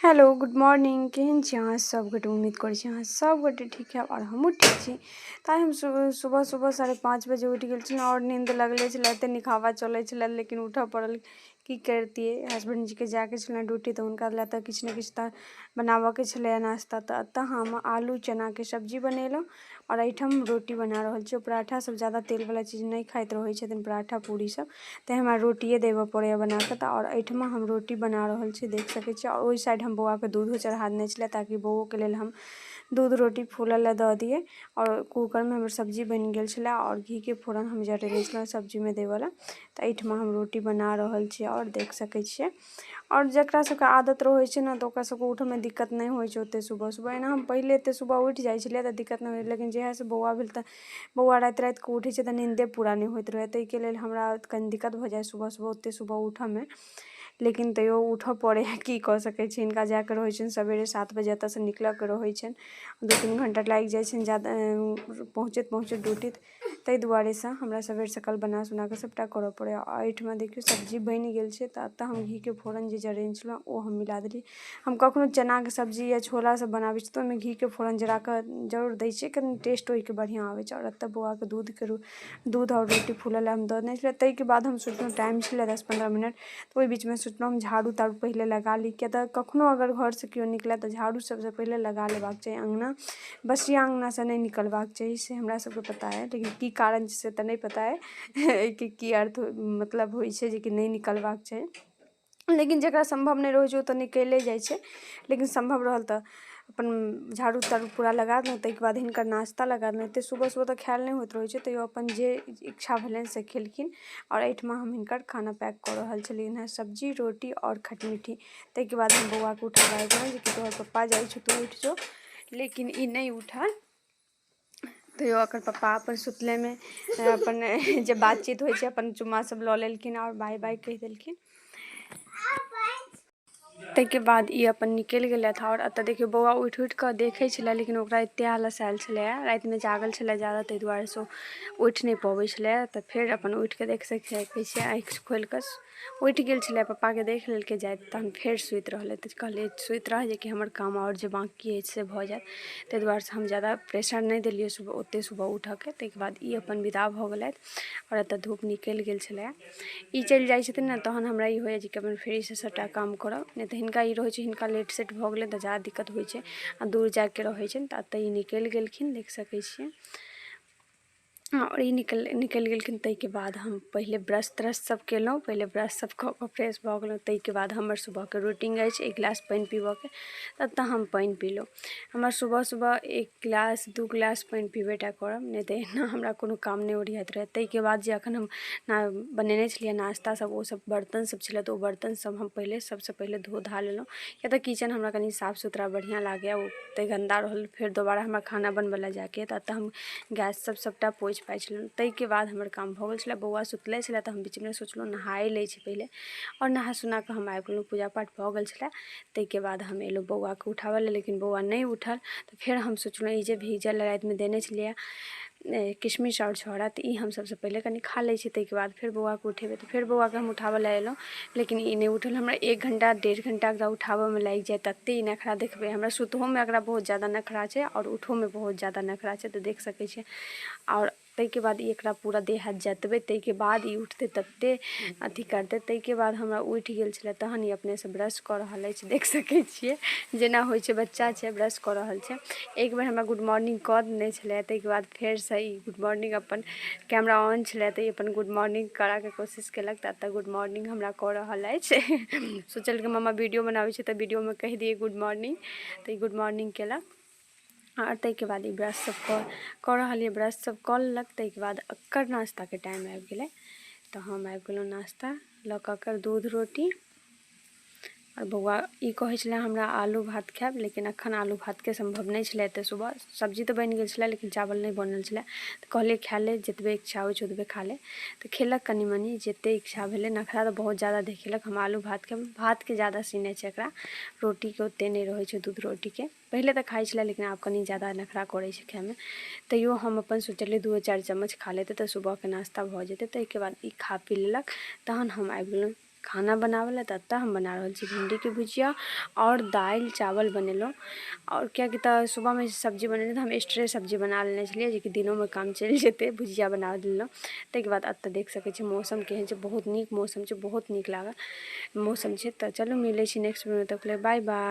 Hello good morning, केहन छी अहाँ सब गोटे? उम्मीद करै छी अहाँ सब गोटे ठीक हैब आओर हमहूँ ठीक छी। तऽ आइ हम सुबह सुबह सुबह 5:30 बजे उठि गेल छलहुँ आओर नींद लगले छलै, एते नीक हवा चलै छलै, लेकिन उठऽ पड़ल। की करितियै? हसबैंड जीके जायके छलनि ड्यूटी, तऽ हुनका लए तऽ किछु ने किछु तऽ बनाबऽके छलैए नाश्ता। तऽ एतऽ हम आलू चनाके सब्जी बनेलहुँ आओर एहिठाम रोटी बना रहल छी। ओ पराठा सब जादा तेलवला चीज नहि खाइत रहै छथिन, पराठा पूरी सब, तैँ हमरा रोटिए देबऽ पड़ैए बनाकऽ। तऽ आओर एहिठमा हम रोटी बना रहल छी, देख सकै छी। आओर ओहि साइड हम बौआके दूधो चढ़ा देने छलियै, ताकि बौओके लेल हम दूध रोटी फूलऽ लए दऽ दियै। आओर कूकरमे हमर सब्जी बनि गेल छलै आओर घीके फोरन हम जरेने छलहुँ सब्जीमे देबऽ लए। तऽ एहिठमा हम रोटी बना रहल छी आओर देख सकै छियै। आओर जकरा सबके आदत रहै छै ने, तऽ ओकरा सबके उठऽमे दिक्कत नहि होइ छै ओते सुबह सुबह। एना हम पहिले एते सुबह उठि जाइ छलियै तऽ दिक्कत नहि होइ, लेकिन जहियासँ बौआ भेल तऽ बौआ राति रातिके उठै छै तऽ नीन्दे पूरा नहि होइत रहै, ताहिके लेल हमरा कनि दिक्कत भऽ जाइ सुबह सुबह ओते सुबह उठऽमे। लेकिन तैयो उठऽ पड़ै हइ, की कऽ सकै छी? हिनका जाइके रहै छनि सवेरे 7 बजे एतऽसँ निकलऽके रहै छनि। 2-3 घण्टा लागि जाइ छनि जादा पहुँचैत पहुँचैत ड्यूटी, ताहि दुआरेसँ हमरा सबेर सकाल बना सोना कऽ सभटा करऽ पड़ैए। आ एहिठमा देखियौ, सब्जी बनि गेल छै। तऽ एतऽ हम घीके फोरन जे जरेने छलहुँ, ओ हम मिला देलियै। हम कखनो चनाके सब्जी या छोला सब बनाबै छी तऽ ओहिमे घीके फोरन जरा कऽ जरूर दै छियै, कनि टेस्ट ओहिके बढ़िआँ आबै छै। आओर एतऽ बौआके दूधके दूध आओर रोटी फूलऽ लए हम दऽ देने छलियै। ताहिके बाद हम सोचलहुँ, टाइम छलै 10-15 मिनट, तऽ ओहि बीचमे सोचलहुँ हम झाड़ू ताड़ू पहिले लगा ली, किएक तऽ कखनो अगर घरसँ केओ निकलै तऽ झाड़ू सबसँ पहिले लगा लेबाक चाही। अङ्गना बसिया अङ्गनासँ नहि निकलबाक चाही, से हमरा सबके पता अइ, लेकिन की कारण छै से तऽ नहि पता अइ, एहिके की अर्थ मतलब होइ छै जेकि नहि निकलबाक चाही। लेकिन जकरा सम्भव नहि रहै छै, ओ तऽ निकलिए जाइ छै, लेकिन सम्भव रहल तऽ अपन झाड़ू ताड़ू पूरा लगा देलहुँ। ताहिके बाद हिनकर नाश्ता लगा देलहुँ। एतेक सुबह सुबह तऽ खायल नहि होइत रहै छै, तैयो अपन जे इच्छा भेलनि से खेलखिन। आओर एहिठमा हम हिनकर खाना पैक कऽ रहल छलियनि हेँ, सब्जी, रोटी आओर खटमिट्ठी। ताहिके बाद हम बौआके उठाबऽ आबि गेलहुँ जेकि तोहर पप्पा जाइ छौ, तू उठि जो। लेकिन ई नहि उठल। तैयो एकर पप्पा अपन सुतलेमे अपन जे बातचीत होइ छै, अपन चुम्मा सब लऽ लेलखिन आओर बाय बाय कहि देलखिन। ताहिके बाद ई अपन निकलि गेलथि। आओर एतऽ देखियौ, बौआ उठि उठि कऽ देखै छलै, लेकिन ओकरा एते आलस आयल छलैए, रातिमे जागल छलै जादा, ताहि दुआरेसँ ओ उठि नहि पबै छलै। तऽ फेर अपन उठि कऽ देख सकै छियै, आँखि खोलि कऽ उठि गेल छलै, पप्पाके देख लेलकै जाइत, तहन फेर सुति रहलै। तऽ कहलियै सुति रह, जेकि हमर काम आओर जे बाँकी अछि से भऽ जायत। ताहि दुआरेसँ हम जादा प्रेशर नहि देलियै सुबह ओतेक सुबह उठऽके। ताहिके बाद ई अपन विदा भऽ गेलथि आओर एतऽ धूप निकलि गेल छलै। ई चलि जाइ छथिन ने, तहन हमरा ई होइए जे कि अपन फ्रीसँ सभटा काम करब। नहि तऽ हिनका ई रहै छै, हिनका लेट सेट भऽ गेलै तऽ जादा दिक्कत होइ छै आ दूर जाइके रहै छनि। तऽ एतऽ ई निकलि गेलखिन, देख सकै छियै। आओर ई निकलि निकलि गेलखिन, ताहिके बाद हम पहिले ब्रश त्रश सब केलहुँ। पहिले ब्रश सब कऽ कऽ फ्रेश भऽ गेलहुँ। ताहिके बाद हमर सुबहके रूटीन अछि एक गिलास पानि पीबऽके। तब हम पानि पीलहुँ। हमर सुबह सुबह एक गिलास, 2 गिलास पानि पीबे टा करब, नहि तऽ एना हमरा कोनो काम नहि ओरियाइत रहत। ताहिके बाद जे एखन हम बनेने छलियै नाश्ता सब, ओ सब बर्तन सब छलै, तऽ ओ बर्तन सब हम पहिले सबसँ पहिले धो धा लेलहुँ, किएक तऽ किचन हमरा कनि साफ सुथरा बढ़िआँ लागैए। ओ ओतेक गन्दा रहल, फेर दोबारा हमरा खाना बनबै लए जाइके तऽ एतऽ हम गैस सब सबटा पोछि पाछि लेलहुँ। ताहिके बाद हमर काम भऽ गेल छलै। बौआ सुतले छलै, तऽ हम बीचमे सोचलहुँ नहाए लै छी पहिले। आओर नहा सोना कऽ हम आबि गेलहुँ, पूजा पाठ भऽ गेल छलै। ताहिके बाद हम एलहुँ बौआके उठाबऽ लए, लेकिन बौआ नहि उठल। तऽ फेर हम सोचलहुँ, ई जे भीजल रातिमे देने छलियै किशमिश आओर छोहारा, तऽ ई हम सबसँ पहिले कनि खा लै छी, ताहिके बाद फेर बौआके उठेबै। तऽ फेर बौआके हम उठाबऽ लए एलहुँ, लेकिन ई नहि उठल। हमरा एक घण्टा, 1.5 घण्टा एकरा उठाबऽमे लागि जाय, ततेक ई नखरा देखबै। हमरा सुतहोमे एकरा बहुत जादा नखरा छै आओर उठहोमे बहुत जादा नखरा छै, तऽ देख सकै छियै। आओर ताहिके बाद ई एकरा पूरा देह हाथ जँतबै, ताहिके बाद ई उठतै, ततेक अथी करतै। ताहिके बाद हमरा उठि गेल छलै, तहन ई अपनेसँ ब्रश कऽ रहल अछि। देख सकै छियै, जेना होइ छै बच्चा छै, ब्रश कऽ रहल छै। एक बेर हमरा गुड मॉर्निंग कऽ देने छलै, ताहिके बाद फेरसँ ई गुड मॉर्निंग, अपन कैमरा ऑन छलै तऽ ई अपन गुड मॉर्निंग करऽके कोशिश केलक। तऽ एतऽ गुड मॉर्निंग हमरा कऽ रहल अछि। सोचलकै मम्मा वीडियो बनाबै छै, तऽ वीडियोमे कहि दियै गुड मॉर्निंग, तऽ ई गुड मॉर्निंग केलक। आओर ताहिके बाद ई ब्रश सब कऽ कऽ रहल यऽ, ब्रश सब कऽ लेलक। ताहिके बाद एकर नाश्ताके टाइम आबि गेलै, तऽ हम आबि गेलहुँ नाश्ता लऽ कऽ एकर दूध रोटी। आओर बौआ ई कहै छलै हमरा आलू भात खायब, लेकिन एखन आलू भातके सम्भव नहि छलै एतेक सुबह। सब्जी तऽ बनि गेल छलै, लेकिन चावल नहि बनल छलै। तऽ कहलियै खा ले, जतबे इच्छा होइ छै ओतबे खा ले। तऽ खेलक कनि मनि, जतेक इच्छा भेलै। नखरा तऽ बहुत जादा देखेलक, हम आलू भात खायब। भातके जादा सीन छै एकरा, रोटीके ओतेक नहि रहै छै। दूध रोटीके पहिले तऽ खाइ छलै, लेकिन आब कनि जादा नखरा करै छै खाइमे। तैयो हम अपन सोचलियै 2-4 चम्मच खा लेतै तऽ सुबहके नाश्ता भऽ जेतै। ताहिके बाद ई खा पी लेलक, तहन हम आबि गेलहुँ। खाना बनाबै लए। तऽ एतऽ हम बना रहल छी भिण्डीके भुजिया आओर दालि चावल बनेलहुँ। आओर किएकि तऽ सुबहमे सब्जी बनेलियै तऽ हम एक्स्ट्रे सब्जी बना लेने छलियै, जेकि दिनोमे काम चलि जेतै, भुजिया बना लेलहुँ। ताहिके बाद एतऽ देख सकै छी मौसम केहन छै, बहुत नीक मौसम छै, बहुत नीक लागल मौसम छै। तऽ चलू मिलै छी नेक्स्ट वीडियोमे, तब बाय बाय।